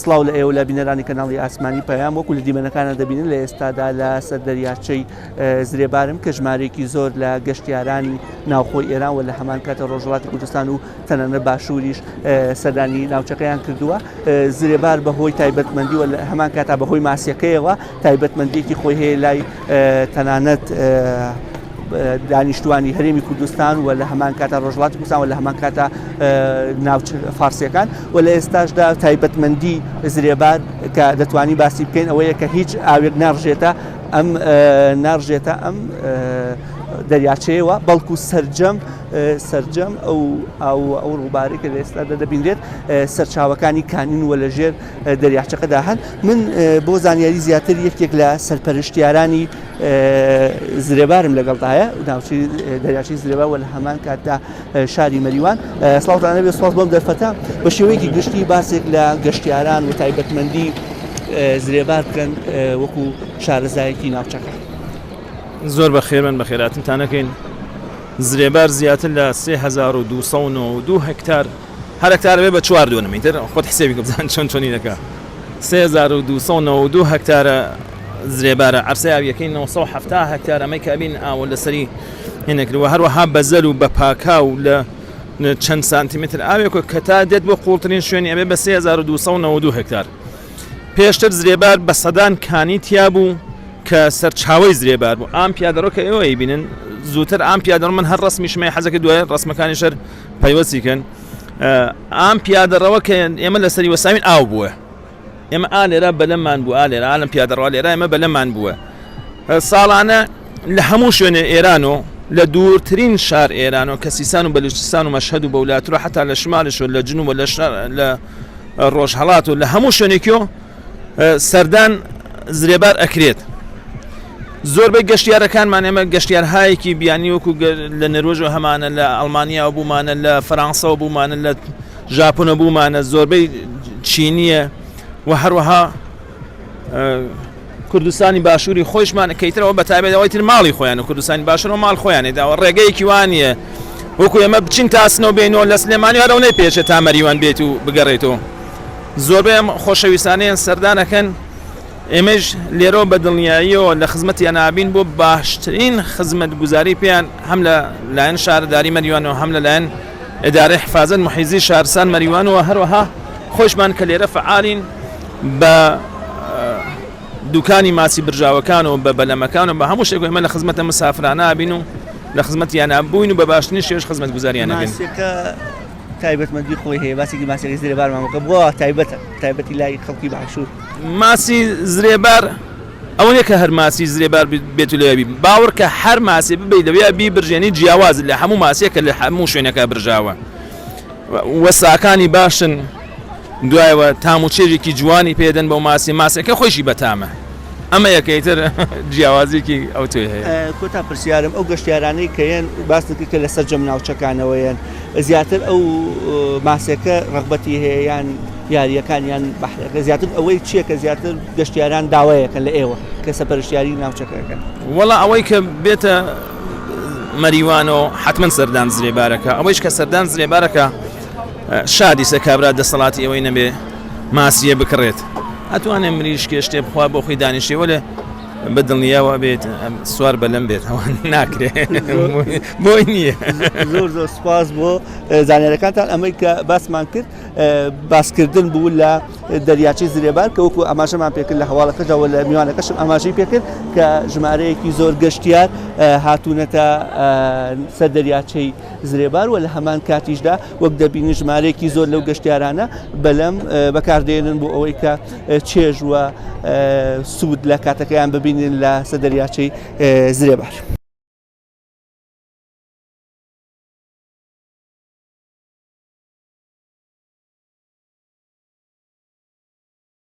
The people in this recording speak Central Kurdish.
سڵاو لە ئێوە لە بینەرانی کەناڵی ئاسمانی پەیام وەکو لە دیمەنەکانە دەبینن لە ئێستادا لە سەر دەریاچەی زرێبارم کە ژمارەیەکی زۆر لە گەشتیارانی ناوخۆی ئێران و لە هەمان کاتە ڕۆژهەڵاتی کوردستان و تەنانەت باشووریش سەردانی ناوچەکەیان کردووە زرێبار بەهۆی تایبەتمەندی و لە هەمان کاتا بەهۆی ماسیەکەیەوە تایبەتمەندیەکی خۆی هەیە لای تەنانەت دانیشتوانی هەرێمی کوردستان و لە هەمان کاتا ڕۆژهەڵاتی کوردستان و لە هەمان کاتا ناوچە فارسیەکان و لە ئێستاشدا تایبەتمەندی زرێبار کە دەتوانین باسی بکەین ئەوەیە کە هیچ ئاوێک ناڕژێتە ئەم ناڕژێتە ئەم دەریاچەیەوە بەڵکو سرجەم سرجەم ئەو ئاو ئەو ڕووبارەی کە لە ئێستادا دەبینرێت سەرچاوەکانی کانین و لەژێر دەریاچەکەدا هەن من بۆ زانیاری زیاتر یەکێک لە سەرپەرشتیارانی زرێبارم لەگەڵدایە ناوچەی دەریاچەی زرێبار و لە هەمان کاتدا شاری مەریوان سڵاوتان لێبێ سوپاس بۆم دەرفەتە بە شێوەیەکی گشتی باسێک لە گەشتیاران و تایبەتمەندی زرێبار بکەن وەکو شارەزایەکی ناوچەکە. زۆر بەخێربن بەخێراتنتان نەکەین زرێبار زیاتر لە 3292 هکتار هەر هکتار بێ بە چوار دۆنم ئیتر خۆت حسێبی کە بزان چۆن چۆنی دەکا 3292 هکتارە زرێبارە عەرسەی ئاویەکەی 970 هکتار ئەمەی کە ئەبین ئاوە لەسەری هێنەکردووە هەروەها بەزەل و بە پاکاو لە چەند سانتیمتر ئاوێک کە تا دێت بۆ قوڵترین شوێنی ئەبێ بە 3292 هکتار پێشتر زرێبار بە سەدان کانی تیا بوو کە سەرچاوەی زرێبار بوو ئام پیادەڕۆ کە ئێوە بینن زووتر ئام پیادەڕۆ من هەر ڕسمیشمەی حەزەکە دوای ڕسمەکانی شەر پەیوەستی کەن ئام پیادەڕەوە کە ئێمە لەسەری وەساوین ئاو بووە ئێمە ئا لێرە بەلەممان بوو ئا لێرە ئالم پیادەڕوا لێرە ئێمە بەلەممان بووە ساڵانە لە هەموو شوێنێ ئێران و لە دوورترین شار ئێران و کە سیسان و بەلوچستان و مەشهەد و بەولاتر و حتا لە شمالش و لە جنوب و لە لە ڕۆژهەڵات و لە هەموو شوێنێکیۆ سەردان زرێبار ئەکرێت زۆربەی گەشتیارەکانمان ئێمە گەشتیارهایەکی بیانی وەکو لە نەروژ و هەمانە لە ئەڵمانیا و بوومانە لە فەرانسەوە بوومانە لە ژاپۆنە بوومانە زۆربەی چینیە و هەروەها کوردستانی باشووری خۆشمان کەیترەوە بە تایبەت ئەوەی تر ماڵی خۆیان و کوردستانی باشوور و ماڵ خۆیانی داوە ڕێگەیەکی وانە وەکو ئێمە بچین تاسنەوە بینەوە لە سلێمانی هەرەوە نەی پێچێت تا مەریوان بێت و بگەڕێتەوە زۆربەی ئەم خۆشەویستانەیان سەردانەکەن ئێمەش لێرەوە بە دڵنیاییەوە لە خزمەتیان نابین بۆ باشترین خزمەتگوزاری پێیان هەم لە لایەن شارەداری مەریوانەوە هەم لەلایەن ئیدارەی حفازەت محیزی شارستان مەریوانەوە هەروەها خۆشمان کە لێرە فعالین بە دوکانی ماسی برژاوەکان و بە بەلەمەکان و بە هەموو شتێک ئێمە لە خزمەتە مسافرانە بین و لە خزمەتیانە بووین و بە باشترین شێوەش خزمەتگوزاریان ئەکەین. ماسیەکە تایبەتمەندی خۆی هەیە باسێکی ماسیەکەی زرێبارمان بکە بۆ تایبەتە تایبەتی لای خەڵکی باشوور. ماسی زرێبار ئەوە نیە کە هەر ماسی زرێبار بێت و لەوێ بی باوەڕ کە هەر ماسی ببەی لەوێ بیبرژێنی جیاواز لە هەموو ماسیەکە لە هەموو شوێنەکە برژاوە وەساکانی باشن دوایەوە تام و چێژێکی جوانی پێدەن بۆ ماسی ماسەکە خۆشی بەتامە ئەمە یەکەیتر جیاوازێکی ئەو تۆی هەیە کۆتا پرسیارم ئەو گەشتیارانەی کە یەن باست کرد کە لە سەرجەم ناوچەکانەوە یەن زیاتر ئەو ماسەکە ڕغبەتی هەیە یان یاریەکان یان بەحرەکە زیاتر ئەوەی چییە کە زیاتر گەشتیاران داوایەکەن لە ئێوە کە سەپەرشتیاری ناوچەکەکەن وەڵا ئەوەی کە بێتە مەریوانەوە حتمما سەردان زرێبارەکە ئەوەیش کە سەردان زرێبارەکە شادیسە کابرا دەسەڵاتی ئەوەی نەبێ ماسیە بکڕێت ئەتوانێ مریشکێ شتێ بخوا بۆ خۆی دانیشێ وەلێ بە دڵنیاوە بێت سوار بەلەم بێت ئەوە ناکرێ بۆی نییە زۆر زۆر سپاس بۆ زانیارەکانتان ئەمەی کە باسمان کرد باسکردن بوو لە دەریاچەی زرێبار کە وەکو ئاماژەمان پێکرد لە هەواڵەکەدا و لە میوانەکەشم ئاماژەی پێکرد کە ژمارەیەکی زۆر گەشتیار هاتوونەتە سەر دەریاچەی زرێبار و لە هەمان کاتیشدا وەک دەبینین ژمارەیەکی زۆر لەو گەشتیارانە بەلەم بەکاردێنن بۆ ئەوەی کە چێژ و سوود لە کاتەکەیان ببینن لە سەر دەریاچەی زرێبار.